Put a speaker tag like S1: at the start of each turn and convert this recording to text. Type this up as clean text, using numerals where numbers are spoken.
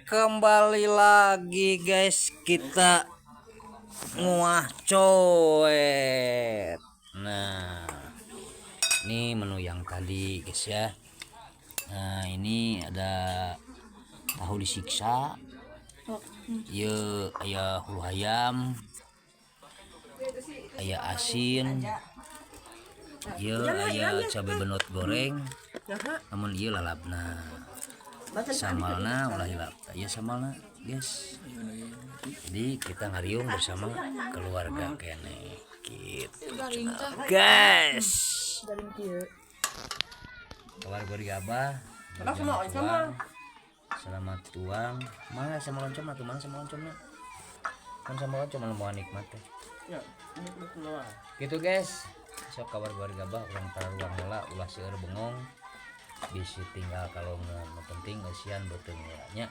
S1: Kembali lagi, guys, kita nguah coet. Nah, ini menu yang tadi, guys, ya. Nah, ini ada tahu disiksa. Ye, aya hulu hayam. Aya asin. Ye, aya cabai benot goreng. Namun ieu lalapna. Sambalna ulah hilap ya, sambalna, guys. Jadi kita ngariung bersama keluarga keneh gitu, guys. Keluarga abah. Tuang. Selamat tuang. Mana sama loncom atau mana sama loncomnya kan? Sama loncom mana mau nikmat teh gitu, guys. Sok kabar keluarga abah, urang taruang heula, ulah seueur bengong, bisi tinggal. Kalau nggak penting eusian beuteung nya.